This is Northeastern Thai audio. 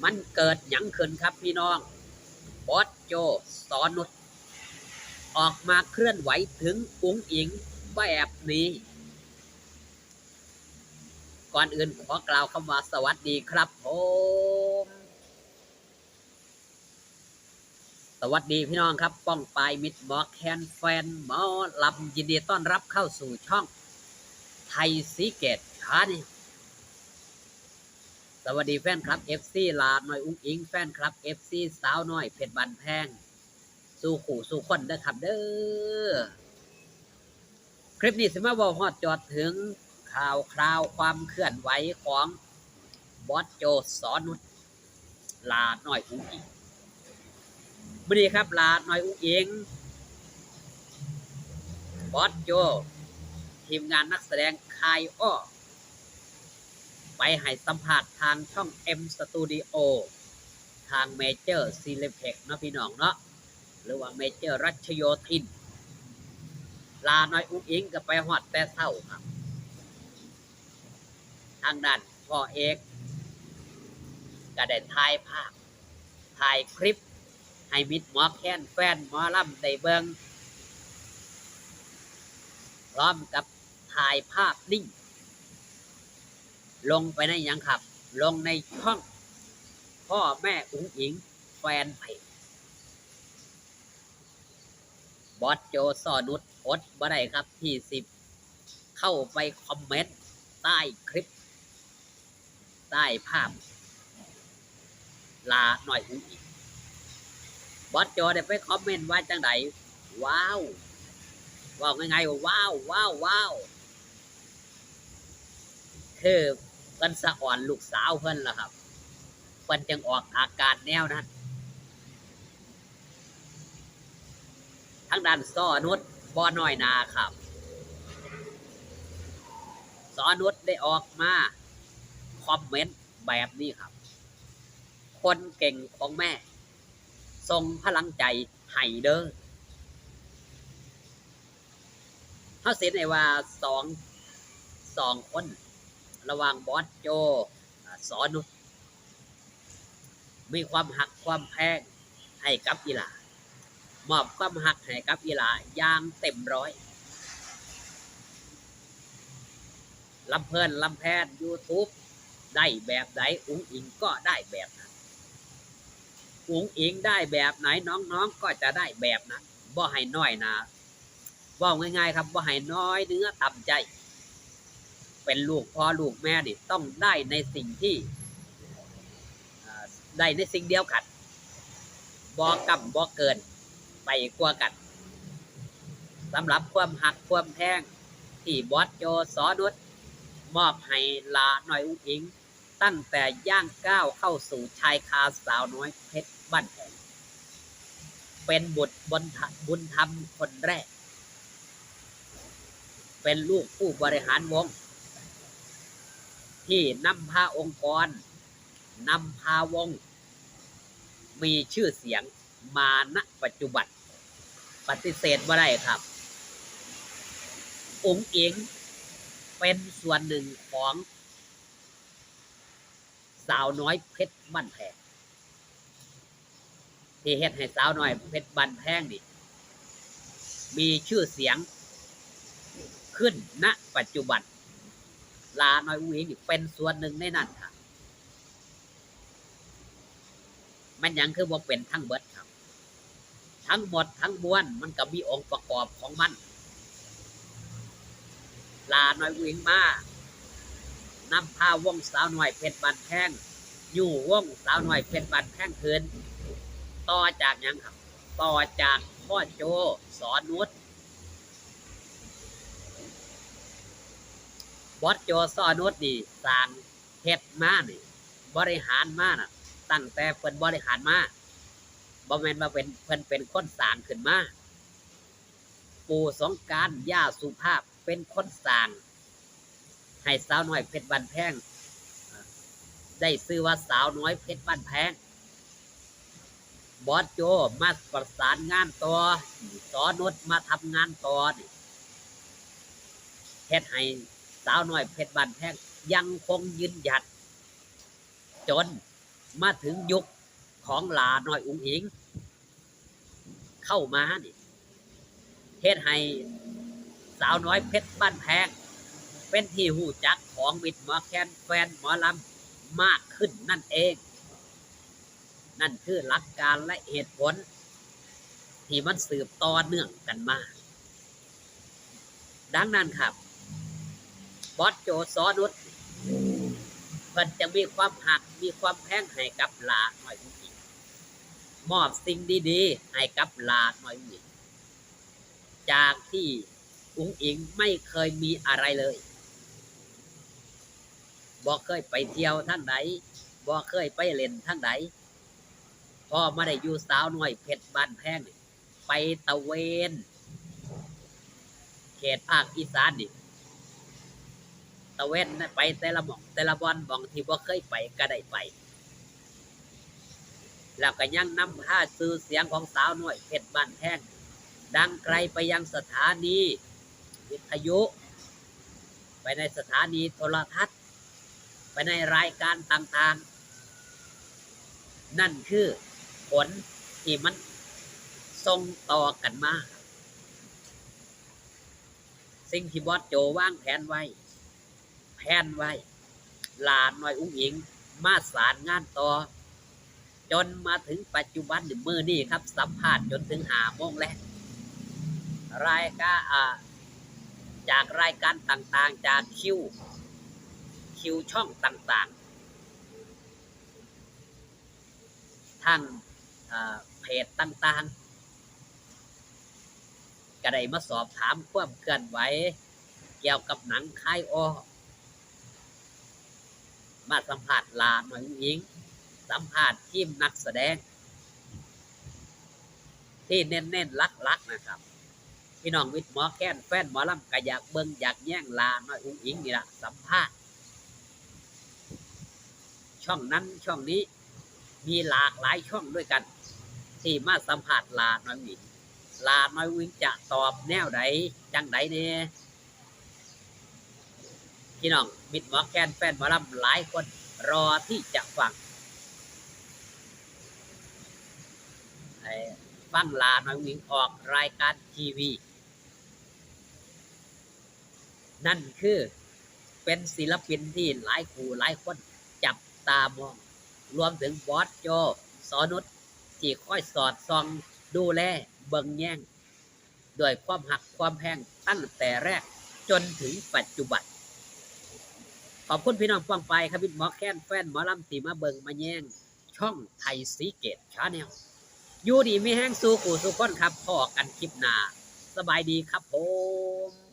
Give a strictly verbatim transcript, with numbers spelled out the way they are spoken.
มันเกิดหยังขึ้นครับพี่น้อง บอสโจ สอนุช ออกมาเคลื่อนไหวถึงอุ๋งอิ๋งแบบนี้ ก่อนอื่นขอกล่าวคำว่าสวัสดีครับผม สวัสดีพี่น้องครับ ป้องปายมิตรหมอแคน แฟนหมอลำ ยินดีต้อนรับเข้าสู่ช่องไทยซีเกตชาแนล สวัสดีแฟนคลับ เอฟซี หลาน้อยอุ๋งอิ๋ง แฟนคลับ เอฟซี สาวน้อยเพชรบ้านแพง สู่คู่สู่คนเด้อครับเด้อ คลิปนี้สิมาเว้าฮอดจอดถึงข่าวคราวความเคลื่อนไหวของบอสโจ สอนุช หลาน้อยอุ๋งอิ๋ง มื้อนี้ครับ หลาน้อยอุ๋งอิ๋ง บอสโจ ทีมงานนักแสดงค่ายอ้อ ไปให้สัมภาษณ์ทางช่อง M Studio ทางเมเจอร์ซีเล็กเทคเนาะพี่น้องเนาะ หรือว่าเมเจอร์รัชโยธิน หลาน้อยอุ๋งอิ๋งก็ไปฮอดแต่เช้าครับ ทางด้านพ่อเอกก็ได้ถ่ายภาพ ถ่ายคลิป ให้มิตรหมอแคน แฟนหมอลำได้เบิ่ง พร้อมกับถ่ายภาพนิ่ง ลงไปในหยังครับ ลงในช่องพ่อแม่อุ๋งอิ๋ง แฟนเพจ บอสโจ สอนุช อดบ่ได้ครับ ที่สิเข้าไปคอมเมนต์ใต้คลิป ใต้ภาพ หลาน้อยอุ๋งอิ๋ง บอสโจได้ไปคอมเมนต์ว่าจังใด ว้าว เว้าง่ายๆว่าว้าว ว้าว ว้าว คือเพิ่นสะออนลูกสาวเพิ่นล่ะครับ เพิ่นจึงออกอาการแนวนั้น ทางด้านสอนุชบ่น้อยหน้าครับ สอนุชได้ออกมาคอมเมนต์แบบนี้ครับ คนเก่งของแม่ ส่งพลังใจให้เด้อ เฮาสิได้ว่าสอง สองคน ระหว่างบอสโจ อ่า สอนุช มีความฮักความแพงให้กับอีหล่า มอบความฮักให้กับอีหล่าอย่างเต็มร้อย ลำเพลินลำแพน YouTube ได้แบบใด อุ๋งอิ๋งก็ได้แบบนั้น อุ๋งอิ๋งได้แบบไหน น้องๆก็จะได้แบบนั้น บ่ให้น้อยหน้า เว้าง่ายๆครับ บ่ให้น้อยเนื้อต่ำใจ เป็นลูกพ่อลูกแม่นี่ต้องได้ในสิ่งที่ อ่า ได้ในสิ่งเดียวกัน บ่ก้ำบ่เกิน ไปกว่ากัน สำหรับความฮักความแพงที่บอสโจ สอนุช มอบให้หล่าน้อยอุ๋งอิ๋ง ตั้งแต่ย่างก้าวเข้าสู่ชายคาสาวน้อยเพชรบ้านแพง เป็นบุตรบุญธ- บุญธรรมคนแรก เป็นลูกผู้บริหารวง ที่นำพาองค์กร นำพาวง มีชื่อเสียงมา ณ ปัจจุบัน ปฏิเสธบ่ได้ครับ อุ๋งอิ๋งเป็นส่วนหนึ่งของสาวน้อยเพชรบ้านแพง ที่เฮ็ดให้สาวน้อยเพชรบ้านแพงนี่ มีชื่อเสียงขึ้น ณ ปัจจุบัน หล่าน้อยอุ๋งอิ๋งนี่เป็นส่วนหนึ่งในนั้นครับ มันหยังคือบ่เป็นทั้งเบิดครับ ทั้งหมดทั้งมวลมันก็มีองค์ประกอบของมัน หล่าน้อยอุ๋งอิ๋งมา นำพาวงสาวน้อยเพชรบ้านแพง อยู่วงสาวน้อยเพชรบ้านแพงขึ้น ต่อจากหยังครับ ต่อจากพ่อโจ สอนุช บอสโจ สอนุชนี่สร้าง เฮ็ดมานี่ บริหารมาน่ะ ตั้งแต่เพิ่นบริหารมา บ่แม่นว่าเป็น เพิ่นเป็นคนสร้างขึ้นมา ปู่สงกรานต์ ย่าสุภาพ เป็นคนสร้าง ให้สาวน้อยเพชรบ้านแพง ได้ชื่อว่าสาวน้อยเพชรบ้านแพง บอสโจมาประสานงานต่อ สอนุชมาทำงานต่อนี่ เฮ็ดให้สาวน้อยเพชรบ้านแพงยังคงยืนหยัด จน มาถึงยุคของหล้าน้อยอุ๋งอิ๋งเข้ามานี่ เฮ็ดให้สาวน้อยเพชรบ้านแพง เป็นที่ฮู้จักของมิตรหมอแคนแฟนหมอลำมากขึ้นนั่นเอง นั่นคือหลักการและเหตุผลที่มันสืบต่อเนื่องกันมา ดังนั้นครับ บอสโจ สอนุช เพิ่นจะมีความฮัก มีความแพงให้กับหล้าน้อยอุ๋งอิ๋ง มอบสิ่งดีๆ ให้กับหล้าน้อยอุ๋งอิ๋ง จากที่อุ๋งอิ๋งไม่เคยมีอะไรเลย บ่เคยไปเที่ยวทางใด บ่เคยไปเล่นทางใด พอมาได้อยู่สาวน้อยเพชรบ้านแพงนี่ ไปตะเวน เขตภาคอีสานนี่ ตะเวนไปแต่ละหม่องแต่ละบ่อน หม่องที่บ่เคยไปก็ได้ไป แล้วก็ยังนำพาชื่อเสียงของสาวน้อยเพชรบ้านแพง ดังไกลไปยังสถานีวิทยุ ไปในสถานีโทรทัศน์ ไปในรายการต่างๆ นั่นคือผลที่มันส่งต่อกันมา สิ่งที่บอสโจวางแผนไว้ แพลนไว้ หล้าน้อยอุ๋งอิ๋งมาสารงานต่อ จนมาถึงปัจจุบันนี่ มื้อนี้ครับ สัมภาษณ์จนถึงห้าโมงแลง รายการ อ่า จากรายการต่างๆ จากคิว คิวช่องต่างๆ ทาง อ่า เพจต่างๆ ก็ได้มาสอบถามความเคลื่อนไหวเกี่ยวกับหนังคายอ้อ มาสัมภาษณ์หล้าน้อยอุ๋งอิ๋ง สัมภาษณ์ทีมนักแสดง ที่เน้นๆ หลักๆ นะครับ พี่น้องมิตรหมอแคนแฟนหมอลำก็อยากเบิ่งอยากแยงหล้าน้อยอุ๋งอิ๋งนี่ล่ะสัมภาษณ์ ช่องนั้นช่องนี้ มีหลากหลายช่องด้วยกัน ที่มาสัมภาษณ์หล้าน้อยอุ๋งอิ๋ง หล้าน้อยอุ๋งอิ๋งจะตอบแนวใด จั่งใดแน่ พี่น้องมิตรหมอแคนแฟนหมอลำหลายคนรอที่จะฟัง ไอ้ ฟังหล้าน้อยอุ๋งอิ๋งออกรายการทีวี นั่นคือเป็นศิลปินที่หลายคู่หลายคนจับตามอง รวมถึงบอสโจ สอนุช ที่คอยสอดส่องดูแลเบิ่งแยง ด้วยความฮักความแพงตั้งแต่แรกจนถึงปัจจุบัน ขอบคุณพี่น้องป้องปายครับ มิตรหมอแคนแฟนหมอลำที่มาเบิ่งมาแยงช่องไทยศรีเกตชาแนล อยู่ดีมีแฮงสู่ผู้สู่คนครับ พ้อกันคลิปหน้า สบายดีครับผม